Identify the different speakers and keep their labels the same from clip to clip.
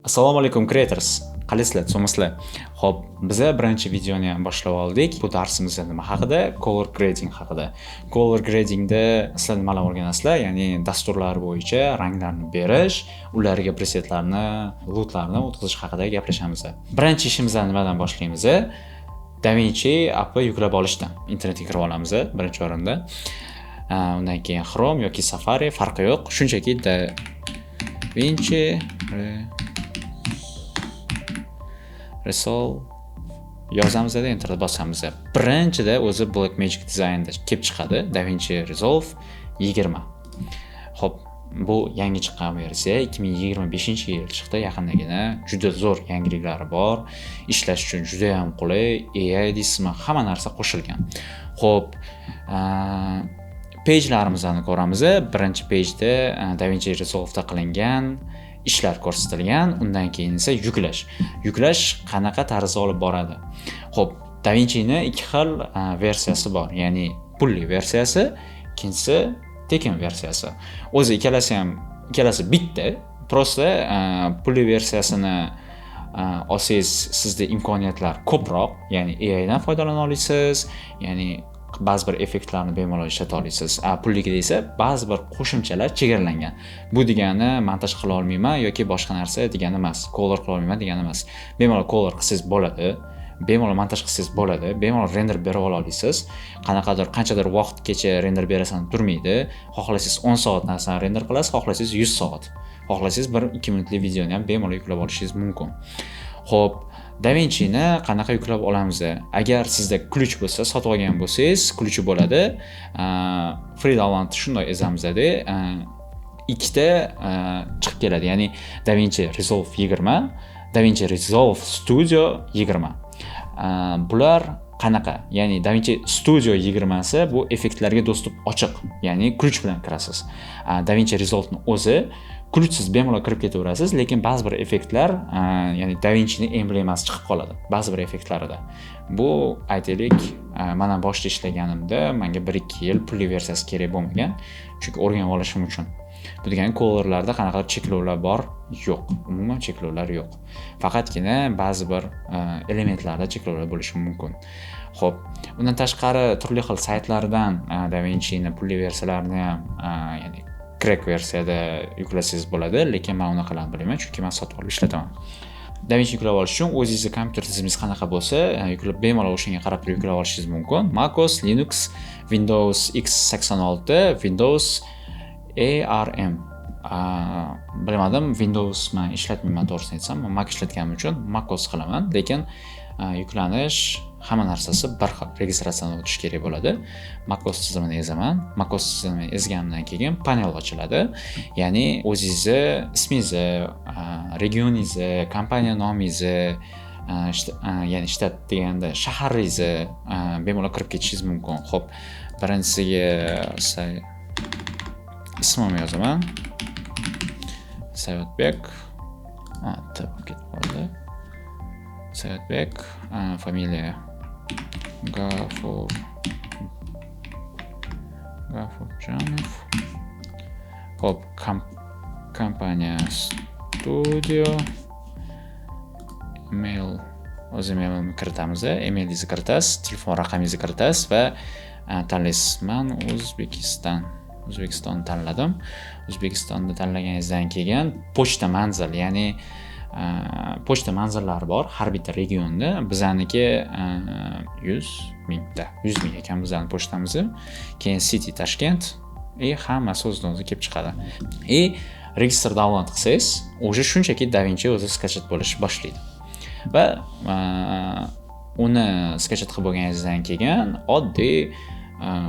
Speaker 1: Assalomu alaykum, creators. Qalaysizlar, tuzukmisizlar? Xo'p, biza birinchi videoni ham boshlab oldik. Bu darsimiz nima haqida? Color grading haqida. Color gradingda sizlar nimalar o'rganasizlar? Ya'ni dasturlar bo'yicha ranglarni berish, ularga presetlarni, lutlarni o'tkazish haqida gaplashamiz. Birinchi ishimizni nimadan boshlaymiz? DaVinci app'i yuklab olishdan. Internetga kirib olamiz birinchi o'rinda. Undan keyin Chrome yoki Safari farqi yo'q. Shunchaki DaVinci Resolve yozamizda, enterni bosamiz. Birinchida o'zi Blackmagic Designda kelib chiqadi DaVinci Resolve 20. Xo'p, bu yangi chiqqan versiya 2025-yil chiqdi, yaqindagina. Juda zo'r yangiliklari bor. Ishlash uchun juda ham qulay, AI deysizmi, hamma narsa qo'shilgan. Xo'p, page'larimizni ko'ramiz. Birinchi page'da DaVinci Resolve'da qilingan ishlar ko'rsatilgan, undan keyin esa yuklash. Yuklash qanaqa tarzda olib boradi? Xo'p, DaVinci'ni ikki xil versiyasi bor, ya'ni pulli versiyasi, ikkinchisi tekin versiyasi. O'zi ikkalasi ham, ikkalasi bitta, просто pulli versiyasini olsangiz sizda imkoniyatlar ko'proq, ya'ni AI dan foydalana olasiz, ya'ni ba'zi bir effektlarni bemalol ishlata olasiz. Pulligida esa ba'zi bir qo'shimchalar chegaralangan. Bu degani montaj qila olmayman yoki boshqa narsa degani emas, color qila olmayman degani emas. Bemalol color qilsangiz bo'ladi, bemalol montaj qilsangiz bo'ladi, bemalol render berib ola olasiz. Qanaqadir qanchadir vaqtgacha render berasan turmaydi. Xohlasangiz 10 soat narsani render qilasiz, xohlasangiz 100 soat. Xohlasangiz 1-2 minutlik videoni ham bemalol yuklab olishingiz mumkin. Xo'p, DaVinci'ni qanaqa yuklab olamiz? Agar sizda ключ bo'lsa, sotib olgan bo'lsangiz, ключi bo'ladi. Free download shunday ezamizda, ikkita chiqib keladi. Ya'ni DaVinci Resolve 20, DaVinci Resolve Studio 20. Bular qanaqa? Ya'ni DaVinci Studio 20 si bu effektlarga доступ ochiq, ya'ni ключ bilan kirasiz. DaVinci Resolve'ni o'zi ключsiz bemalol kirib ketaverasiz, lekin ba'zi bir effektlar, ya'ni DaVinci'ning emblemasi chiqib qoladi ba'zi bir effektlarida. Bu aytaylik, mana boshida ishlaganimda menga 1-2 yil pulli versiyasi kerak bo'lmagan, chunki o'rganib olishim uchun. Bu degani colorlarda qanaqadir cheklovlar bor? Yo'q. Umuman cheklovlar yo'q. Faqatgina ba'zi bir elementlarda cheklovlar bo'lishi mumkin. Xo'p, undan tashqari turli xil saytlardan DaVinci'ni pulli versiyalarini ham, ya'ni crack versiyada yuklasangiz bo'ladi, lekin men unaqalarni bilmayman, chunki men sotib olib ishlataman. DaVinci yuklab olish uchun o'zingizni kompyuter tizimingiz qanaqa bo'lsa, yuklab bemalol o'shanga qarab turib yuklab olishingiz mumkin. macOS, Linux, Windows x86, Windows ARM. Bilmadim, Windows men ishlatmayman, to'g'risini aytsam, men Mac ishlatganim uchun macOS qilaman, lekin yuklanish hamma narsasi bir xil, registratsiyadan o'tish kerak bo'ladi. macOS tizimini ezaman. macOS tizimini ezganimdan keyin panel ochiladi. Ya'ni o'zingizni ismingizni, regioningizni, kompaniya nomingizni, ya'ni shtat deganda shaharingizni bemalol kirib ketishingiz mumkin. Xo'p, birinchisiga ismimni yozaman. Sayotbek. T bo'lib ketib qoldi. Sayotbek, familiya Gafurjanov. Xo'p, kompaniya studio, email, o'z emailimni kiritamiz, emailingizni kiritasiz, telefon raqamingizni kiritasiz va tanlaysiz. Men O'zbekistonni tanladim. O'zbekistonni tanlaganingizdan keyin pochta manzil, ya'ni pochta manzillari bor har bitta regionda. Bizaniki 100 mingta, 100 ming ekan bizani pochtamiz. Keyin City Tashkent и hammasi o'zidan o'zi kelib chiqadi. И register download qilsangiz, уже shunchaki DaVinci o'zi скачать bo'lish boshlaydi. Va uni скачать qilib bo'lganingizdan keyin oddiy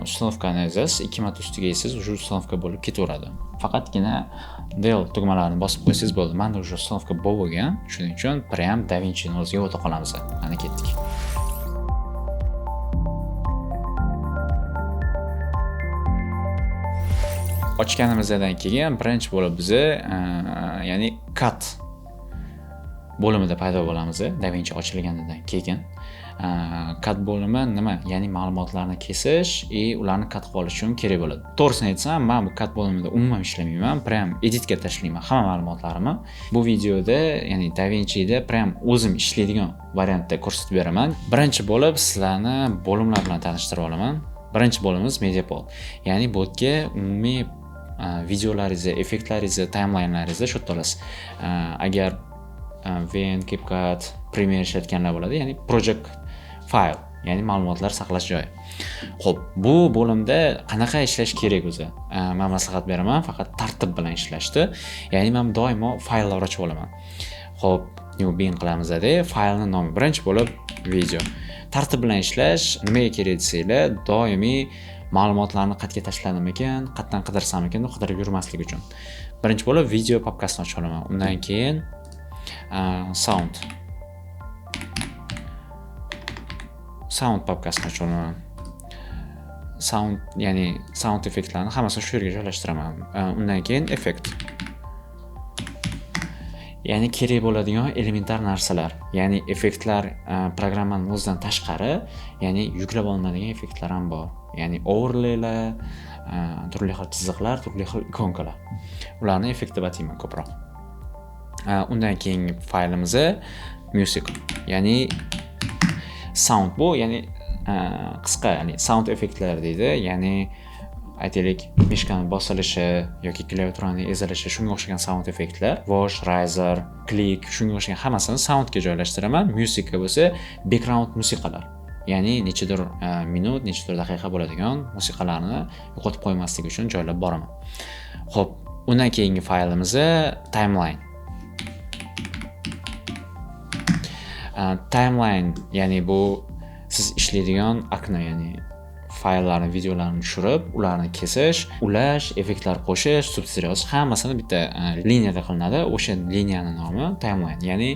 Speaker 1: установкani ezasiz, 2 marta ustiga ezsangiz уже установка bo'lib ketaveradi. Faqatgina Del tugmalarini bosib qo'ysangiz bo'ldi. Menda уже установка bo'lib bo'lgan. Shuning uchun prям DaVinci'ni o'ziga o'ta qolamiz. Mana ketdik. Ochganimizdan keyin birinchi bo'lib bizni, ya'ni cut bo'limida paydo bo'lamiz. DaVinci ochilganidan keyin cut bo'limi nima? Ya'ni ma'lumotlarni kesish и ularni cut qilib olish uchun kerak bo'ladi. To'g'risini aytsam, men bu cut bo'limida umuman ishlamayman, prям editga tashlayman hamma ma'lumotlarimni. Bu videoda, ya'ni DaVinci'da prям o'zim ishlaydigan variantda ko'rsatib beraman. Birinchi bo'lib sizlarni bo'limlar bilan tanishtirib olaman. Birinchi bo'limimiz Media Pool. Ya'ni bu yerga umumiy videolaringizni, effektlaringizni, timelinelaringizni shu yerda olasiz. Agar VN, CapCut, Premiere ishlatganlar bo'ladi, ya'ni project file, ya'ni ma'lumotlar saqlash joyi. Xo'p, bu bo'limda qanaqa ishlash kerak o'zi? Men maslahat beraman, faqat tartib bilan ishlashni. Ya'ni men doimo fayllar ochib olaman. Xo'p, new bin qilamiz-da, faylni nomi birinchi bo'lib video. Tartib bilan ishlash nimaga kerak desanglar, doimiy ma'lumotlarni qayerga tashladimikan, qayerdan qidirsam ekan deb qidirib yurmaslik uchun. Birinchi bo'lib video papkasini ochib olaman. Undan keyin sound papkasini ochib olaman. Sound, ya'ni sound effektlarni hammasini shu yerga joylashtiraman. Undan keyin effekt. Ya'ni kerak bo'ladigan elementar narsalar, ya'ni effektlar programmaning o'zidan tashqari, ya'ni yuklab olinadigan effektlar ham bor. Ya'ni overlaylar, turli xil chiziqlar, turli xil ikonkalar. Ularni effekt deb atayman ko'proq. Undan keyingi faylimiz music, ya'ni sound bu, ya'ni qisqa, ya'ni sound effektlar deydi, ya'ni aytaylik, мышка ni bosilishi yoki klaviaturani ezilishi, shunga o'xshagan sound effektlar, wash, riser, click, shunga o'xshagan hammasini soundga joylashtiraman. Musicga bo'lsa background musiqalar, ya'ni nechadir minut, nechadir daqiqa bo'ladigan musiqalarni yo'qotib qo'ymaslik uchun joylab boraman. Xo'p, undan keyingi faylimiz timeline. Timeline, ya'ni bu siz ishlaydigan окно, ya'ni fayllarni, videolarni tushirib, ularni kesish, ulash, effektlar qo'shish, subtitr yozish hammasini bitta liniyada qilinadi. O'sha liniyani nomi timeline, ya'ni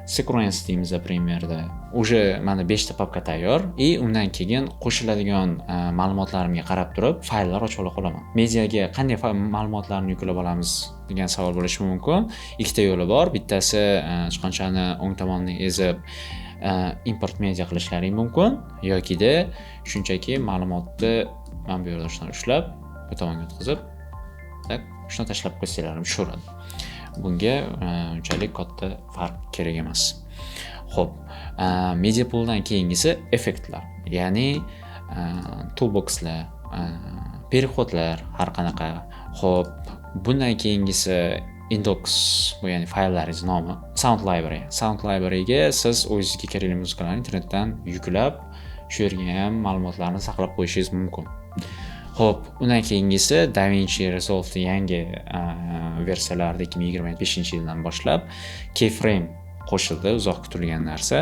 Speaker 1: sequence deymiz Premiere'da. Уже mana 5 ta papka tayyor и undan keyin qo'shiladigan ma'lumotlarimga qarab turib fayllar ochib ola qolaman. Mediaga qanday ma'lumotlarni yuklab olamiz degan savol bo'lishi mumkin. Ikkita yo'li bor. Bittasi sichqonchani o'ng tomonini ezib import media qilishlaring mumkin yokida shunchaki ma'lumotni mana bu yerda shuni ushlab, bu tomonga o'tkazib, так, shuni tashlab qo'ysanglar ham tushaveradi. Bunga unchalik katta farq kerak emas. Xo'p, media pooldan keyingisi effektlar, ya'ni toolboxlar, переход lar har qanaqa. Xo'p, bundan keyingisi index, bu ya'ni fayllaringiz nomi. Sound library. Sound libraryga siz o'zingizga kerakli musiqalarni internetdan yuklab, shu yerga ham ma'lumotlarni saqlab qo'yishingiz mumkin. Xo'p, undan keyingisi DaVinci Resolve yangi versiyalarida 2025-yildan boshlab keyframe qo'shildi, uzoq kutilgan narsa.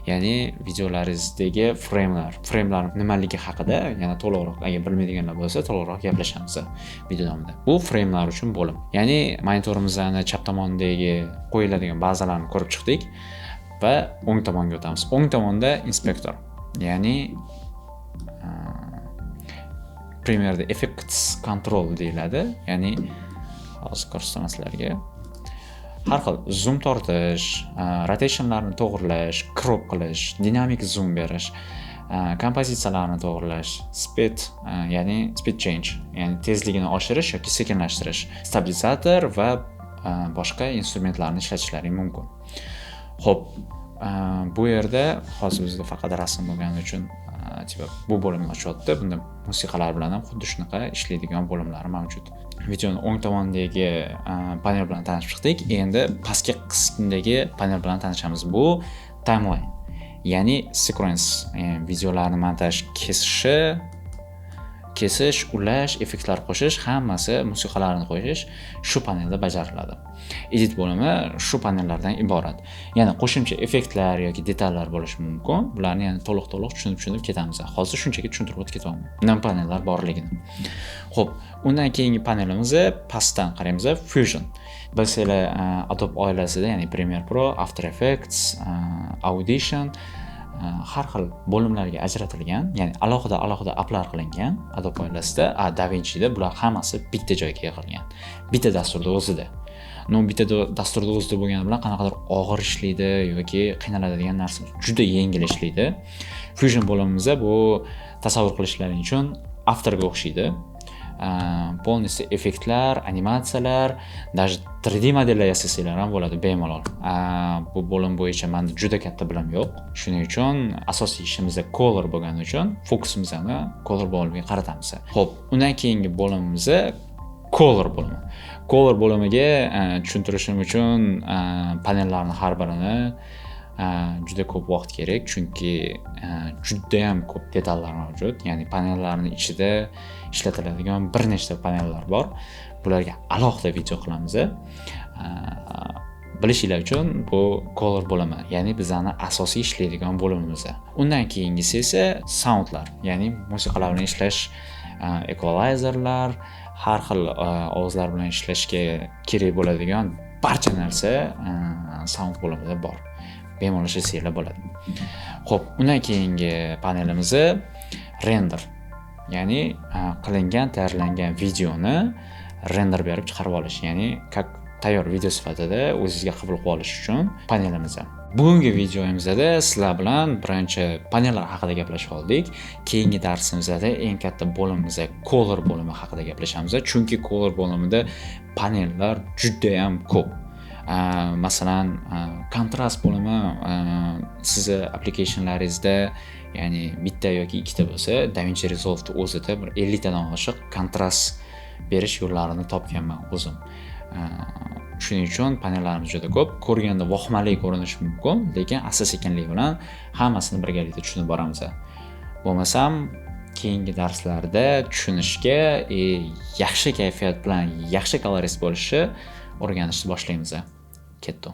Speaker 1: Ya'ni videolaringizdagi framelar, framelar nimaligi haqida yana to'liqroq, agar bilmaydiganlar bo'lsa, to'liqroq gaplashamiz video davomida. Bu framelar uchun bo'lim. Ya'ni monitorimizni chap tomonidagi qo'yiladigan bazalarni ko'rib chiqdik va o'ng tomonga o'tamiz. O'ng tomonda inspektor, ya'ni Premiere'da Effects Control deyiladi. Ya'ni hozir ko'rsataman sizlarga. Har xil zoom tortish, rotationlarni to'g'irlash, crop qilish, dinamik zoom berish, kompozitsiyalarni to'g'irlash, speed, ya'ni speed change, ya'ni tezligini oshirish yoki sekinlashtirish, stabilizator va boshqa instrumentlarni ishlatishlaring mumkin. Xo'p, bu yerda hozir bizda faqat rasm bo'lgani uchun типа bu bo'limni ochyapti. Bunda musiqalar bilan ham xuddi shunaqa ishlaydigan bo'limlari mavjud. Videoni o'ng tomonidagi panel bilan tanishib chiqdik. Endi pastki qismidagi panel bilan tanishamiz. Bu timeline, ya'ni sequence, videolarni montaj kesish, ulash, effektlar qo'shish, hammasi, musiqalarni qo'shish shu panelda bajariladi. Edit bo'limi shu panellardan iborat. Yana qo'shimcha effektlar yoki detallar bo'lishi mumkin. Bularni yana to'liq-to'liq tushunib-tushunib ketamiz. Hozir shunchaki tushuntirib o'tib ketaman. Nima panellar borligini. Xo'p, undan keyingi panelimiz pastdan qaraymiz, Fusion. Bilsanglar, Adobe oilasida, ya'ni Premiere Pro, After Effects, Audition har xil bo'limlarga ajratilgan, ya'ni alohida-alohida applar qilingan Adobe oilasida, DaVinci'da bular hammasi bitta joyga yig'ilgan. Bitta dasturda o'zida. Но bitta dasturda o'zida bo'lgani bilan qanaqadir og'ir ishlaydi yoki qiynaladigan narsa, juda yengil ishlaydi. Fusion bo'limimizda bu, tasavvur qilishlaring uchun, Afterga o'xshaydi. Полностью effektlar, animatsiyalar, даже 3D modellar yasasanglar ham bo'ladi bemalol. Bu bo'lim bo'yicha manda juda katta bilim yo'q. Shuning uchun asosiy ishimizda color bo'lgani uchun fokusimizni color bo'limiga qaratamiz. Xo'p, undan keyingi bo'limimiz color bo'limi. Color bo'limiga tushuntirishim uchun panellarni har birini juda ko'p vaqt kerak, chunki judayam ko'p detallar mavjud. Ya'ni panellarni ichida ishlatiladigan bir nechta panellar bor. Bularga alohida video qilamiz. Bilishinglar uchun, bu color bo'limi, ya'ni bizani asosiy ishlaydigan bo'limimiz. Undan keyingisi esa soundlar, ya'ni musiqalar bilan ishlash, equalizerlar, har xil ovozlar bilan ishlashga kerak bo'ladigan barcha narsa sound bo'limida bor. Bemalol ishlasanglar bo'ladi. Xo'p, undan keyingi panelimiz render. Ya'ni qilingan, tayyorlangan videoni render berib chiqarib olish, ya'ni как tayyor video sifatida o'zingizga qabul qilib olish uchun panelimiz. Bugungi videomizda sizlar bilan birinchi panellar haqida gaplashib oldik. Keyingi darsimizda eng katta bo'limimiz, color bo'limi haqida gaplashamiz. Chunki color bo'limida panellar juda ham ko'p. Masalan, kontrast bo'limi sizni applicationlaringizda, ya'ni bitta yoki ikkita bo'lsa, DaVinci Resolve o'zida bir 50 tadan oshiq kontrast berish yo'llarini topganman o'zim. Shuning uchun panellarimiz juda ko'p. Ko'rganda vohmali ko'rinishi mumkin, lekin asta-sekinlik bilan hammasini birgalikda tushunib boramiz. Bo'lmasam, keyingi darslarda tushunishga, yaxshi kayfiyat bilan yaxshi kolorist bo'lishni o'rganishni boshlaymiz. Ketdi.